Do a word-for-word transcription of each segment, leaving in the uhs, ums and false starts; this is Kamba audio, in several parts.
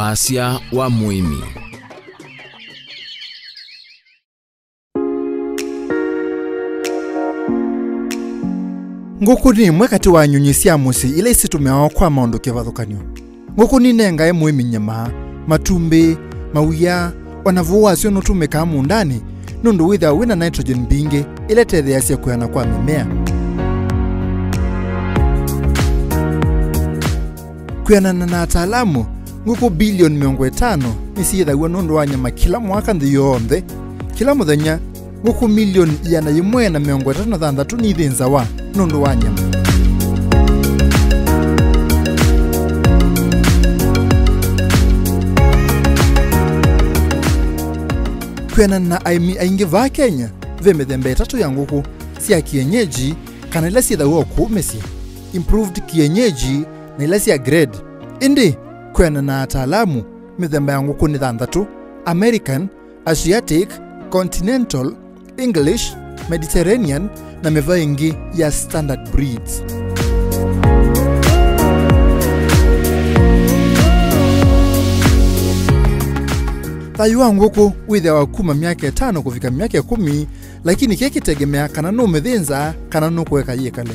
Asya wa mũĩmi. Ngũkũ nĩ ĩmwe katĩ wa nyũnyi sya mũsyĩ ila isitũmĩawa kwa maũndũ kĩvathũkany'o. Ngũkũ ninengae mũĩmi nyama, matumbĩ, mawia, o na vuũ wasyo nũtũmĩkaa mũũndanĩ nũndũ wĩthĩawa wĩ na nitrogen mbingĩ ĩla ĩtetheeasya kwĩana kwa mĩmea. Kwĩanana na ataalamu, ngũkũ bilioni mĩongo ĩtano nĩsyĩthaw'a nũndũ wa nyama kĩla mwaka nthĩ yonthe. Kĩla mũthenya, ngũkũ milioni ĩana yĩmwe na mĩongo ĩtatũ na thanthatũ nithĩnzawa nũndũ wa nyama. Kwĩanana na aĩmi aingĩ vaa Kenya, ve mĩthemba ĩtatũ ya ngũkũ, sya kienyeji, kana ila syĩthaw'a o kũu mĩsyĩ, improved kienyeji, na ila sya grade. Ĩndĩ, kwĩanana na ataalamu, mĩthemba ya ngũkũ nĩ thanthatũ: American, Asiatic, Continental, English, Mediterranean, na mĩva ĩngĩ ya standard breeds. Thayũ wa ngũkũ wĩthĩawa kuma myaka ĩtano kũvika myaka ĩkũmi, lakini kĩĩ kĩtegemeaa kana nũũmĩthĩnza kana nũkũeka yĩkale.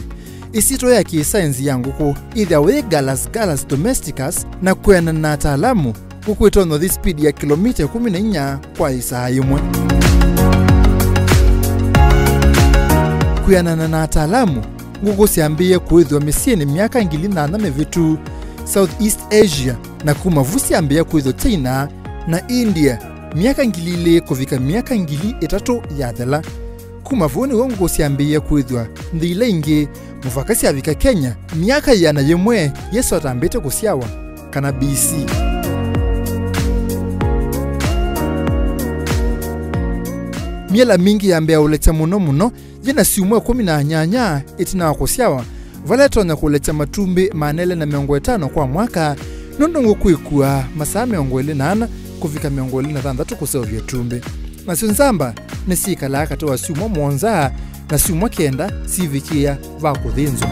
Ĩsyĩtwa ya kĩsaenzi ya ngũkũ ĩthĩawa yĩ Gallus gallus domesticus, na kwĩanana na ataalamu, ngũkũ ĩtonya ũthi speed ya kĩlomita ĩkũmi na inya kwa ĩsaa yĩmwe. Kwĩanana na ataalamu, ngũkũ syambĩĩe kũĩthw'a mĩsyĩnĩ myaka ngili nyanya mĩvĩtu Southeast Asia, na kuma vu syambĩĩa kũĩthw'a China na India myaka ngili ilĩ kũvika myaka ngili ĩtatũ yathela. Kuma vau nĩw'o ngũkũ syambĩĩe kũĩthw'a nthĩ ila ingĩ, mũvaka syavika Kenya myaka ĩana yĩmwe Yesũ atambĩte kũsyawa, kana B C. Myela mingĩ yambĩĩa ũlekya mũno mũno yĩ na syumwa ĩkũmi na nyanya ĩtina wa kũsyawa, vala ĩtonya kũlekya matumbĩ maana elĩ na mĩongo ĩtano kwa mwaka, nũndũ ngũkũ ĩkuaa masaa mĩongo ĩlĩ na ana kũvika mĩongo ĩlĩ na thanthatũ kũseũvya ĩtumbĩ. Nasyo nzamba nĩsyĩkalaa katĩ wa syumwa mũonza na syumwa kenda sivikĩĩa va kũthĩnzwa.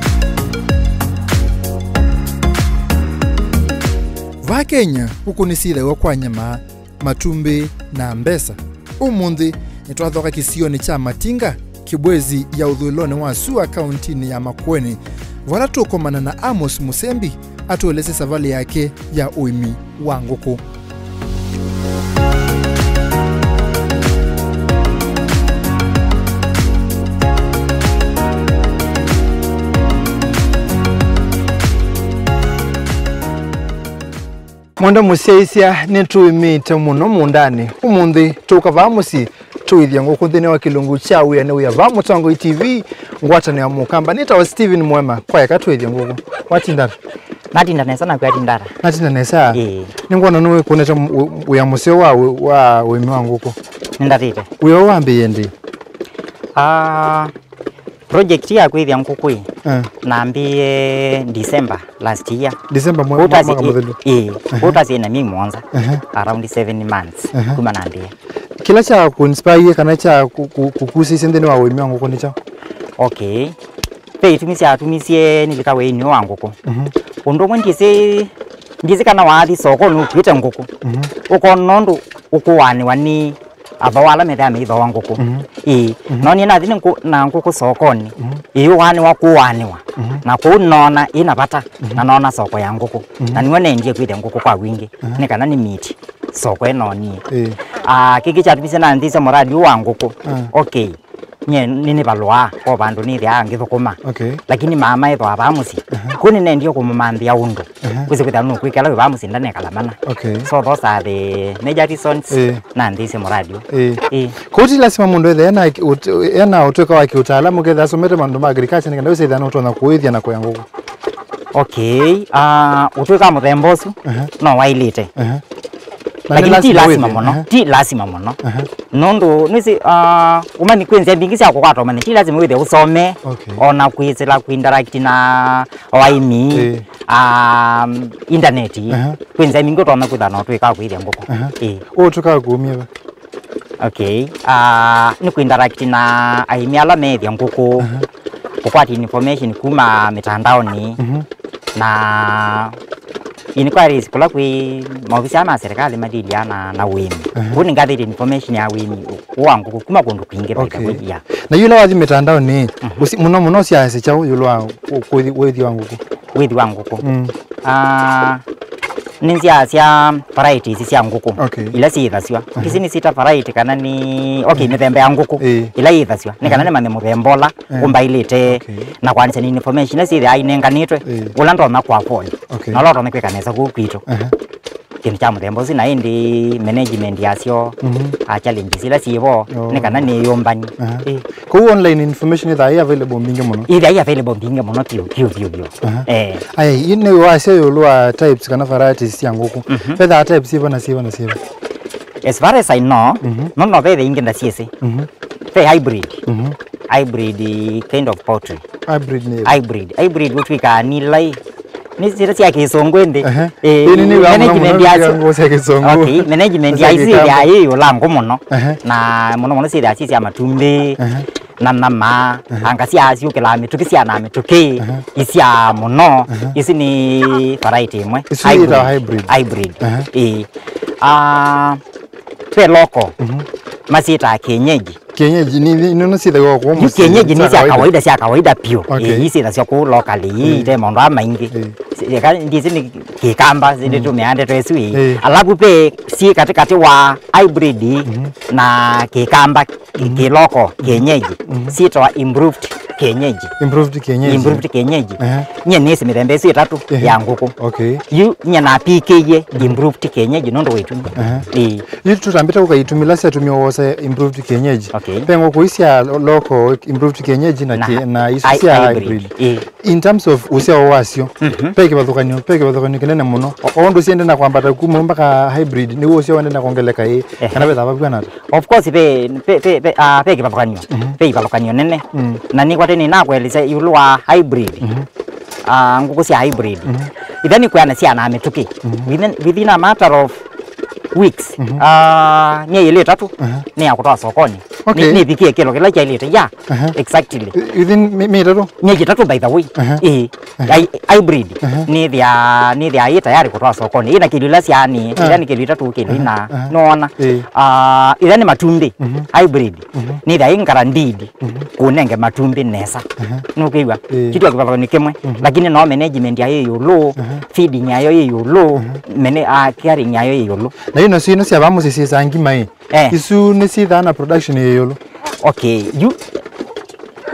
Vaa Kenya, ngũkũ nĩsyĩthaw'a kwa nyama, matumbĩ, na mbesa. Ũmũnthĩ, nĩtwathoka kĩsionĩ kya Matinga, Kibwezi ya ũthũĩlonĩ wa sua kauntinĩ ya Makueni, vala tũkomana na Amos Mũsembi atũelesye savalĩ yake ya ũĩmi wa ngũkũ. Mwendwa mũsyaĩĩsya, nĩtũĩmĩte mũno mũũndanĩ. Ũmũnthĩ tũũka vaa mũsyĩ tũĩthye ngũkũ nthĩnĩ wa kĩlungu kya Wĩa nĩ Wĩa vaa Mũtongoi T V, ngwatanĩo ya Mũkamba. Nĩtawa Steven Mwema, kwa eka tũĩthye ngũkũ. Watinda ata? Natinda nesa, naku atinda ata? Natinda nesa. Ĩĩ. Nĩngwona nĩwĩkũnĩte wĩ-, wĩa mũseo wa wĩ-, wa ũĩmi wa ngũkũ. Nĩndatĩte. Wĩa ũũ wambĩĩe ndĩ? Ah, project ya kwĩthya ngũkũ ĩ, eh, nambĩĩe December last year. December mwe-, mwa-, mwaka mũthelu? Ĩĩ, aha, ũtasĩ na myei mũonza, aha, around seven months, aha, kuma nambĩĩe. Kĩla kya kũinspire kana kya kũ-, kũ-, kũkusisye nthĩnĩ wa ũĩmi wa ngũkũ nĩ kyaũ? Okay. Ve itumi syatumisye nĩlika wĩanĩ ũũ wa ngũkũ. Mhm. Ũndũ ũmwe ndyĩsĩ, ndyĩsĩ kana waathi sokonĩ ũkuĩte ngũkũ, mhm, ũkona ũndũ ũkũanĩwa nĩ athooa ala methĩawa meithooa ngũkũ. Mhm. Ĩĩ. Mhm. Noonie nathi nĩ ngũ-, na ngũkũ sokonĩ. Mhm. Ĩĩ, ũaanĩwa kũaanĩwa. Mhm. Na kũu noona ĩna vata, mhm, na noona soko ya ngũkũ. Mhm. Na nĩw'o nendie kwĩthĩa ngũkũ kwa wingĩ, mhm, nĩ kana nĩ meet soko ĩno nie. Ĩĩ. Ah, kĩngĩ kyatumisye nanthĩsya mũradi ũũ wa ngũkũ. Ah. Okay. Nyie nĩnĩvalũaa, o vandũ nĩthĩaa ngĩthũkũma. Okay. Lakini maama ethĩwa vaa mũsyĩ. Aha. Kũu nĩnendie kũmũmanthĩa ũndũ. Aha. Kwĩsĩ kwĩthĩa nũkwĩkala wĩ vaa mũsyĩ ndanekala mana. Okay. So those are the major reasons, eh, nanthĩsye mũradi ũũ. Eh. Eh. Kũu ti lasima mũndũ ethĩa ena ki-, ũt-, ena ũtwĩka wa kĩũtaalamu, kethĩa asomete maũndũ ma agriculture, nĩ kana wĩsĩ ethĩa nũtonya kũĩthya na kũya ngũkũ. Okay. Ah, ũtwĩka mũthemba ũsu, aha, no wailĩte. Aha. Na lakini ti lasima mũno, aha, ti lasima mũno. Aha. Nũndũ, nĩsĩ, ah, ũmanyi kwĩ nzĩa mbingĩ sya kũkwata ũmanyi, ti lasima wĩthĩe ũsome, okay, o na kwĩsĩla kũinteract na aĩmi, eh, ah, intaneti. Aha. Kwĩ nzĩa mbingĩ ũtonya kwĩthĩa na ũtwĩka wa kũĩthya ngũkũ. Aha. Eh. Ũtwĩka wa kũumya va? Okay. Ah, nĩ kũinteract na aĩmi ala meĩthya ngũkũ, aha, kũkwata information kuma mĩtandaonĩ, mhm, na inquiries kũla kwĩ maovisa ma serikali madilya na, na ũĩmi. Aha. Kũu nĩngathĩte information ya ũĩmi wa ngũkũ kuma kũndũ kwingĩ, by the way, yeah. Na yu ĩla wathi mĩtandaonĩ, mũno mũno ũsyaasya kyaũ ĩũlũ wa kũ-, kũthi-, wĩthi wa ngũkũ? Wĩthi wa ngũkũ. Mm. Ah, nĩnzyaasya varieties sya ngũkũ, okay, ila syĩthasw'a. Aha. Ici nĩsyĩta variety kana nĩ, okay, mĩthemba ya ngũkũ ĩla yĩthasw'a. Nĩ kana nĩmanye mũthemba ũla ũmbaĩlĩte, okay, na kwanĩsya nĩ information ila syĩthĩaa inenganĩtwe, ũla ndonya kũ afford, okay, na ũla ũtonya kwĩka nesa kũu kwitũ. Aha. Kĩndũ kya mũthemba ũsu, na ĩndĩ management yasyo, a challenges ila syĩ vo, nĩ kana nĩ yũmbani. Aha. Ĩ. Kũu online information ĩthaa ĩ available mbingĩ mũno? Ĩthaa ĩ available mbingĩ mũno vyũ, vyũ, vyũ, vyũ. Aha. Eh. Ai, ĩ nĩ wasya ĩũlũ wa types kana varieties sya ngũkũ. Mhm. Vethaa types syĩva na syĩva na syĩva? As far as I know, no, no vethe ingĩ ndasyĩsĩ. Mhm. Ve hybrid. Mhm. Hybrid kind of poultry. Hybrid nĩ? Hybrid. Hybrid ũtwĩkaa nĩ lai. Nĩ sila sya kĩsũngũ ĩndĩ. Ehe. Eh, ĩĩ, nĩ, nĩ management mũno, mũno yasyo. Ngũkũ sya kĩsũngũ. Okay, management ya ici ya ĩ ũla ngũ mũno. Ehe. Na mũno mũno syĩthĩaa syĩ sya matumbĩ, ehe, na nyama, ehe, anga sya syũkĩlaa mĩtũkĩ, sya na mĩtũkĩ, ehe, isya mũno. Ehe. Ici nĩ variety ĩmwe. Ici hybrid. Hybrid. Hybrid. Ehe. Ĩĩ. Ah, ve local. Mhm. Masyĩtaa kienyeji. Kienyeji nĩ, nĩ, nĩ, nĩsyĩthagĩwa kũu mũsyĩ, kienyeji nĩ sya kawaida, sya kawaida vyũ. Okay. Ĩĩ, ii syĩthasya kũu locally, ii, ii, ite maũndũ aa maingĩ. Ii. Eka ndĩsĩ nĩ kĩkamba, ii, ndĩtũmĩaa ndeto ĩsu ii. Ii. Alafu ve syĩ katĩkatĩ wa hybrid, mhm, na kĩkamba, mhm, kĩloko, kienyeji. Mhm. Syĩtawa improved kienyeji. Improved kienyeji. Improved kienyeji. Ehe. Nyie nĩsĩ mĩthemba ĩsu ĩtatũ, ehe, ya ngũkũ. Okay. Yu nyie napikĩie, mhm, improved kienyeji nũndũ wa itumi. Ehe. Ii. Yu tũtambĩte kũka itumi ila syatumiwa wose improved kienyeji. Okay. Ve ngũkũ ii sya local improved kienyeji na, na ki-, na isu sya hybrid. Ĩĩ. In terms of ũsyao wasyo, mhm, ve kĩvathũkany'o, ve kĩvathũkany'o kĩnene mũno. O, o ũndũ syende na kwambata kuma mpaka hybrid, nĩw'o ũsyao wende na kwongeleka ĩĩ. Ehe. Kana vethaa vavw'ana ata? Of course, ve, ve, ve, ve, ah, ve kĩvathũkany'o. Mhm. Ve ivathũkany'o nene. Mm. Na nĩkwate nĩnakũelesya ĩũlũ wa hybrid. Mhm. Ah, ngũkũ sya hybrid. Mhm. Itha nĩkwĩana syana mĩtũkĩ. Mhm. Within, within a matter of weeks, mhm, ah, myei ĩlĩ ĩtatũ, aha, nĩ ya kũtwaa sokoni. Okay. Nĩ, nĩvikie kĩlo kĩla kyaĩlĩte. Yeah, aha, exactly. Within mi-, myei ĩtatũ? Myei ĩtatũ, by the way. Aha. Ĩĩ. Aha. Ai-, hybrid. Aha. Nĩthĩa, nĩthĩa ĩ tayari kũtwaa sokoni. Ĩna kĩlo ila syaanĩe, aha, ila nĩ kĩlo itatũ kĩlo ina. Aha. Aha. Nĩwona? Ĩĩ. Ah, itha nĩ matumbĩ. Mhm. Hybrid. Mhm. Nĩthĩa ĩ guaranteed. Mhm. Kũnenge matumbĩ nesa. Aha. Nũkwĩw'a? Ĩĩ. Kĩtwa kĩvathũkany'o kĩmwe. Mhm. Lakini no management yayo ĩ ĩũlũ, aha, feeding yayo ĩ ĩũlũ, aha, mene-, ah, caring yayo ĩ ĩũlũ. Na yu nacio ino sya vaa mũsyĩ syĩsaa ngima ĩ? Eh. Isu nĩsyĩthaa na production ĩ ĩũlũ? Okay, yu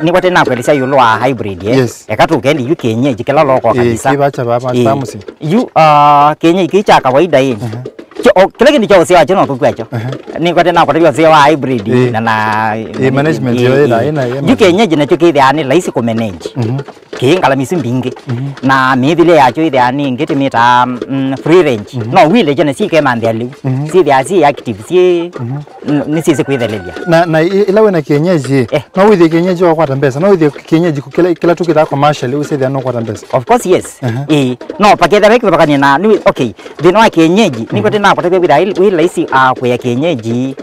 nĩkwate nakwelesya ĩũlũ wa hybrid, eh? Yes. Eka tũkendi yu kienyeji kĩla loko, ĩĩ, kabisa. Kĩvacha vaa, vaa, ĩĩ, vaa mũsyĩ. Yu, ah, kienyeji kĩu kya kawaida ĩ. Aha. Kyo, o, kĩla kĩndũ kya ũseo wakyo no kũkw'a kyo. Aha. Nĩkwate nakwatavya ũseo wa hybrid, ĩĩ, na, na, ĩĩ, management ĩĩ, yo ĩĩ, ĩna, ĩna, ĩĩ. Yu kienyeji nakyo kĩthĩaa nĩ laisi kũmanage. Mhm. Kĩĩ ngalama isu mbingĩ. Mhm. Na mĩĩthĩle yakyo ĩthĩaa nĩ ĩngĩ tĩmĩtaa, mm, free range. Mhm. No wile kyana syĩkemanthĩa lĩu. Mhm. Syĩthĩaa syĩ active, syĩ, mhm, n-, nĩsyĩsĩ kwĩthelelya. Na, na i-, ĩla wĩna kienyeji, eh, no wĩthĩe kienyeji wakwata mbesa, no wĩthĩe kienyeji kĩla, kĩla tũkĩtaa commercially ũsĩthĩa nũkwata mbesa? Of course, yes. Aha. Ĩĩ. No pakethĩa ve kĩvathũkany'o na, nĩ, okay, thĩna wa kienyeji, mhm, nĩkwate nakũtavya wĩthĩa wĩ laisi, ah, kũya kienyeji,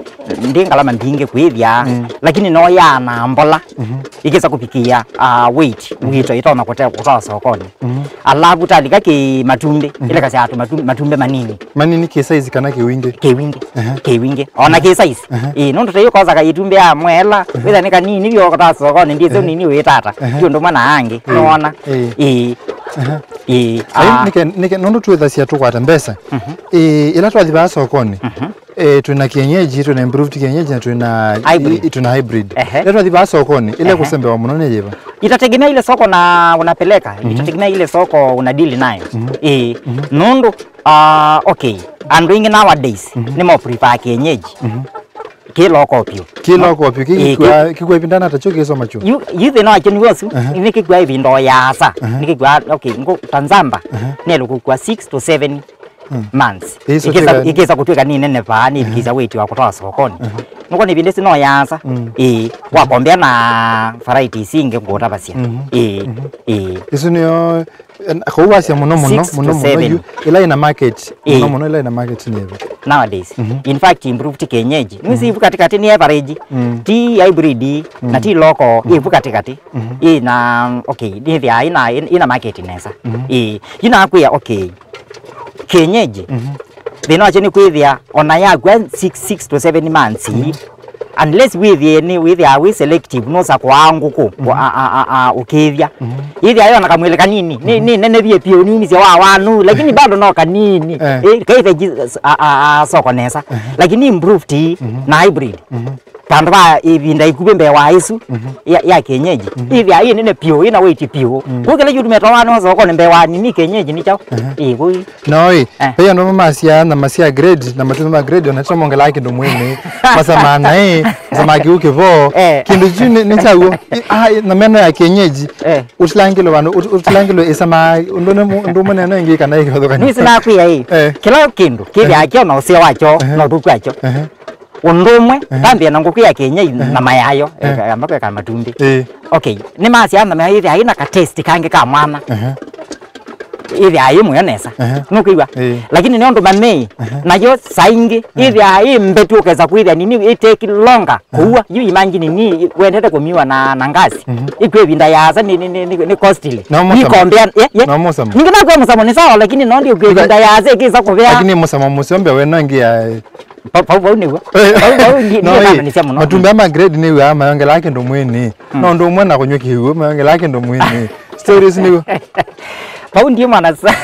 ndĩ ngalama mbingĩ kwĩthĩa, mm, lakini no yaana mbola. Mhm. Ikĩsa kũvikĩa, ah, weight, mhm, wito itonya kũte-, kũtwaa sokoni. Mhm. Alafu talika kĩ matumbĩ, mhm, ilekasya atu matu-, matumbĩ manini. Manini kĩ size kana kĩ wingĩ? Kĩ wingĩ. Aha. Kĩ wingĩ. Ona, aha, kĩ size. Aha. Ĩĩ, nũndũ tei ũkosaga itumbĩ ya mwela, aha, wĩtha nĩ kanini vyo kũtwaa sokoni, ndĩsĩ, aha, ũnini wĩtata. Aha. Ti ũndũ ũmwe na angĩ, ĩĩ, nĩwona? Ĩĩ. Ĩĩ. Aha. Ĩĩ. Ai, ah, nĩke, nĩke, nũndũ twĩthasya tũkwata mbesa. Mhm. Ĩĩ, ĩla twathi vaa sokoni. Mhm. Eh, twĩna kienyeji, twĩna improved kienyeji, na twĩna hybrid. I-, twĩna hybrid. Ehe. Ĩla twathi vaa sokoni, ĩla, ehe, ĩkũsembewa mũno nĩ yĩva? Itategemea ile soko na unapeleka, mhm, itategemea ile soko una deal nayo. Mhm. Eh, mhm, nũndũ, ah, okay, andũ aingĩ nowadays, mhm, nĩ mo prefer kienyeji. Mhm. Kĩ loko vyũ. Kĩ loko vyũ, kĩ, eh, kĩkw'a, kĩ- kĩkw'a ĩvinda na takyo kĩsoma kyo. Yu, yu thĩna wakyo nĩ ũsu, aha, nĩ kĩkw'a ĩvinda o yaasa. Aha. Nĩ kĩkw'a, okay, ngo tanzamba, aha, nelo kũkw'a six to seven, mm, months. Ĩĩ, so ikĩsa, tĩka- ikĩsa kũtwĩka nĩ nene vaa, nĩ, aha, ikĩsa weight wa kũtwaa sokoni. Aha. Nũkwona ĩvinda ĩsu no yaasa. Mm. Ĩĩ, wakombea na varieties ingĩ ngũtavasya. Mhm. Ĩĩ, mhm, ĩĩ. Ĩsu nĩyo, en-, kũu wasya mũno mũno, six to seven, mũno mũno yu, ĩla ĩna market, ĩĩ, mũno mũno ĩla ĩna market nĩ ĩva? Nowadays. Mhm. In fact, improved kienyeji. Mhm. Nĩsi ivu katikati nĩ average. Mm. Ti hybrid, na, mm, ti local, mm, ivu katikati. Mhm. Ĩĩ na, okay, nĩthĩa ĩna, ĩna market nesa. Mhm. Ĩĩ, yu nakwĩa, okay. Kienyeji. Mhm. Thĩna wakyo nĩ kwĩthĩa ona yakua six, six to seven months. Mhm. Unless wĩthĩe nĩ wĩthĩaa wĩ selective, nũsakũaa ngũkũ, mhm, a, a, a, a, ũkĩĩthya. Mhm. Yĩthĩa yona kamwĩlĩ kanini, nĩ, mhm, nĩ nene vyũ piũ, niumisye wa wanu, lakini bado no kanini. Eh. Eh, kaithe ji-, a, a, a, soko nesa. Mhm. Lakini improved, mhm, na hybrid. Mhm. Vandũ va ĩvinda ĩkuvĩ mbee wa ĩsu, mhm, ya, ya kienyeji. Mhm. Ĩthĩa ĩ nene piũ, ĩna weight piũ. Mhm. Kũu kĩla kĩutumĩte wana wa sokoni mbee wa nini kienyeji nĩ kyaũ? Mhm. Ĩ, kũu. No ĩ, eh, ve andũ masyaa nyama sya grade, na matumbĩ ma grade, ona tito mongelaa kĩndũ mwĩnĩ. Masamaa naĩ, masamaa kĩu kĩvoo. Eh. Kĩndũ kyu nĩ, nĩ kyaw'o. Ĩ, ah, ĩ, na meno ya kienyeji. Eh. Ũtilangĩlwe vandũ, ũt-, ũtilangĩlwe ĩsamaa, ũndũ nĩ mũ-, ũndũ mũnene ĩngĩ kana ĩkĩvathũkany'a. Nĩsĩ nakwĩa ĩ, eh, kĩla kĩndũ kĩthĩa, eh, kyo na ũseo wakyo, eh, na ũthũku wakyo. Eh. Ũndũ ũmwe, ehe, ndambĩa na ngũkũ ya kienyeji, ehe, na mayayo, ehe, amba kweka matumbĩ. Ĩĩ. Okay, nĩ masya na mayayo ĩthĩa ĩna ka taste kangĩ ka mwana. Ehe. Ĩthĩa ĩ mũyo nesa. Ehe. Nũkwĩw'a? Ĩĩ. Lakini nĩ ũndũ mamei, ehe, nayo saa ingĩ, ehe, ĩthĩa ĩ mbetu ũkesa kwĩthĩa nini, it take longer, ehe, kũua. You imagine ni wendete kũmiwa na, na ngasi. Mhm. Ĩkwĩ ĩvinda yaasa nĩ, nĩ, nĩ, nĩ, nĩ costly. No mũsamo. Nikombea, ye, ye. No mũsamo. Ningĩ nakwĩa mũsamo nĩ sawa, lakini no ndio kwĩ ĩvinda yaasa ĩkĩsa kũvea. Lakini mũsamo mũseo mbĩa wena ngia. Pau, pau, pau nĩw'o. Eh. Pau, pau ndi-, no, ndiũthananĩsya mũno. Matumbĩ aa ma grade nĩw'aa mayongelaa kĩndũ mwĩnĩ. Mm. No ũndũ ũmwe na kũnyw'a kĩw'ũ mayongelaa kĩndũ mwĩnĩ. Stories nĩw'o. Pau ndiĩ mwana sa-,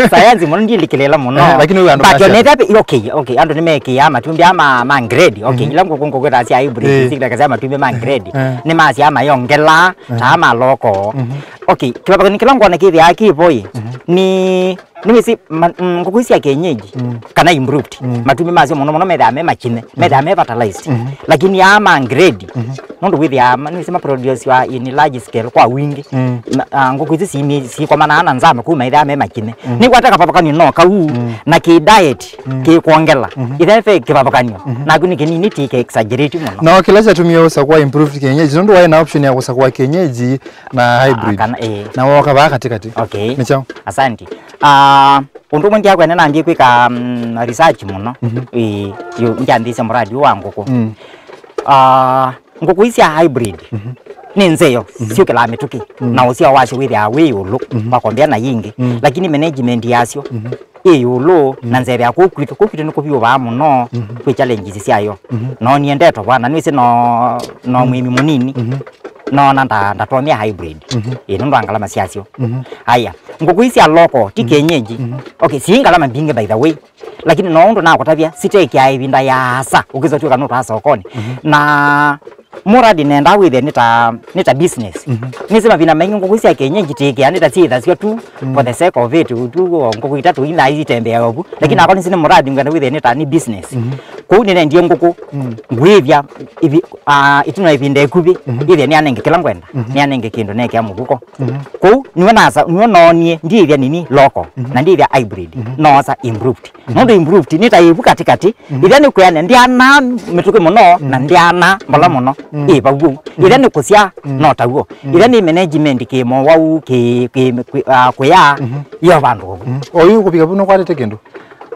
sayansi mũno, ndilikĩlĩla mũno. Eh, lakini wĩ andũ. But masya. Onete api, okay, okay, andũ nĩmekĩaa matumbĩ aa ma, ma grade. Okay, mhm, ila ngũkũ ngũkũ ta sya hybrid, eh, sikilaka sya matumbĩ ma grade. Eh. Nĩmasyaa mayongelaa, eh, taa ma loko. Mhm. Okay, kĩvathũkany'o kĩla ngwona kĩthĩaa kĩ voi, mhm, nĩ Nĩwĩsĩ, ma-, mm, ngũkũ ici sya kienyeji, mm, kana improved, mm, matumbĩ masyo mũno mũno methaa me makine, mm, methaa me fertilized. Mm. Lakini aa ma grade, mm, nũndũ wĩthĩaa ma-, nĩwĩsĩ maproduciwa in large scale kwa wingĩ. Mm. Ma-, ah, ngũkũ ici simi-, sikomanaa na nzama kuma ithaa me makine. Mm. Nĩkwata kavavakanio no kau, mm, na kĩ diet, mm, kĩ kwongela. Mm. Ithaa ve kĩvavakanio. Mm. Naku nĩ kĩnini ti ke exaggerate mũno. No kĩla kyatumie ũsakũa improved kienyeji, nũndũ waĩ na option ya kũsakũa kienyeji na hybrid. Ah, kana, eh. Na woka vaa katikati. Okay. Nĩ kyaũ? Asante. Ah, ũndũ ũmwe ndyakwene nambie kwĩka, mm, research mũno. Mhm. Ĩĩ, yu, ndyambĩĩsya mũradi ũũ wa ngũkũ. Mm. Ah, ngũkũ ii sya hybrid, mhm, nĩ nzeo, mhm, syũkĩlaa mĩtũkĩ, mm, na ũseo wasyo wĩthĩaa wĩ ĩũlũ, mhm, wakombea na yingĩ. Mm. Lakini management yasyo, mhm, ĩ ĩũlũ, mm, na nzeve ya kũu kwitũ. Kũu kwitũ nĩ kũvyũvaa mũno, mhm, kwĩ challenges syayo. Mhm. No niendetwe vana, nĩwĩsĩ no, no, mm, mwĩmi mũnini. Mhm. Noona nda-, ndatomia hybrid. Mhm. Ĩ, nũndũ wa ngalama syasyo. Mhm. Aya, ngũkũ ii sya local, ti, mhm, kienyeji. Mhm. Okay, sii ngalama mbingĩ by the way. Lakini no ũndũ nakũtavya, sitekaa ĩvinda yaasa, ũkĩsa twĩka nũtwaa sokoni. Mhm. Na mũradi nendaa wĩthĩe nĩ ta, nĩ ta business. Mhm. Nĩsĩ mavinda maingĩ ngũkũ ii sya kienyeji tĩkĩa, nĩ ta syĩthasyo tu, mm, for the sake of it, tu ngũkũ itatũ ina itembeaa ovu. Lakini, mm, nakwa nĩsĩ nĩ mũradi ngwenda wĩthĩe nĩ ta nĩ business. Mhm. Kwoou nĩnendie ngũkũ, mm, ngwĩthya ivi-, ah, ĩtina wa ĩvinda ĩkuvĩ, mhm, ĩthĩa nĩanenge kĩla ngwenda, mhm, nĩanenge kĩndũ nekĩa mũvuko. Mhm. Kwoou nĩwe nasa, nĩwe noonie, ndiĩthya nini local, mhm, na ndiĩthya hybrid, mhm, noosa improved. Mhm. Nũndũ improved nĩ ta ĩvu katikati, mhm, ĩthĩa nĩkwĩana ndyanaa mĩtũkĩ mũno, na, mhm, ndyanaa mbola, mhm, mũno, mhm, ĩ vau ũu. Mhm. Ĩthĩa nĩ kũsya, mhm, no taw'o. Mhm. Ĩthĩa nĩ management kĩ mowau, kĩ, kĩ, kĩ, ah, kũya, mhm, yo vandũ ũvu. Mhm. O yu kũvika vu nũkwatĩte kĩndũ?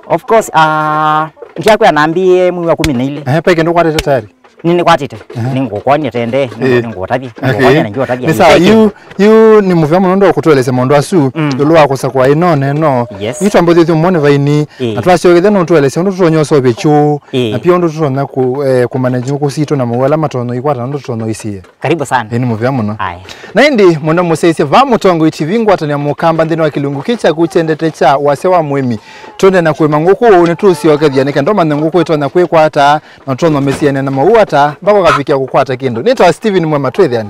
Of course, ah, ndyakwĩa nambie mwei wa kũmi na ilĩ. Ehe, pe kĩndũ ũkwatĩte tayari? Nĩnĩkwatĩte. Ehe. Nĩngũkwony'a tende, nĩ-, ĩĩ, nĩngũũtavya. Okay. Nĩngũkwony'a na ngĩũtavya. Nĩ sawa, yu, yu nĩ mũvea mũno ndo kũtũelesya maũndũ asu, mm, ĩũlũ wa kũsakũa ĩno na ĩno. Yes. Yu twambĩthĩtye ũmũnĩ vaini, ĩĩ, na twasyookethya no ũtũelesya ũndũ tũtonya ũseũvya kyũũ, ĩĩ, na pia ũndũ tũtonya kũ-, eh, kũmanage ngũkũ sitũ na mawĩa ala matonya ikwata na ũndũ tũtonya isiĩe. Karibu sana. Ĩĩ, nĩ mũvea mũno. Aya. Na ĩndĩ, mũno mũsyaĩĩsye va Mũtongoi T V ngwatanĩa mũkamba nthĩnĩ wa kĩlungu kĩ kyaku kyendete kya wasya wa mũĩmi. Twende na kũĩma ngũkũ, nĩtũsyokethya nĩ kenda ũmanye ngũkũ ĩtonya kwĩkwata, na ũtonya ũmĩsianĩa na mawĩa ata, mpaka ũkavikĩa kũkwata kĩndũ. Nĩtawa Steven Mwema, twĩthĩane.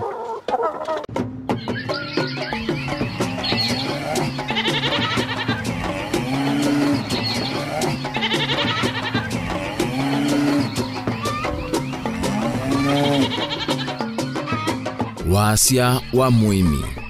Wasya wa mũĩmi.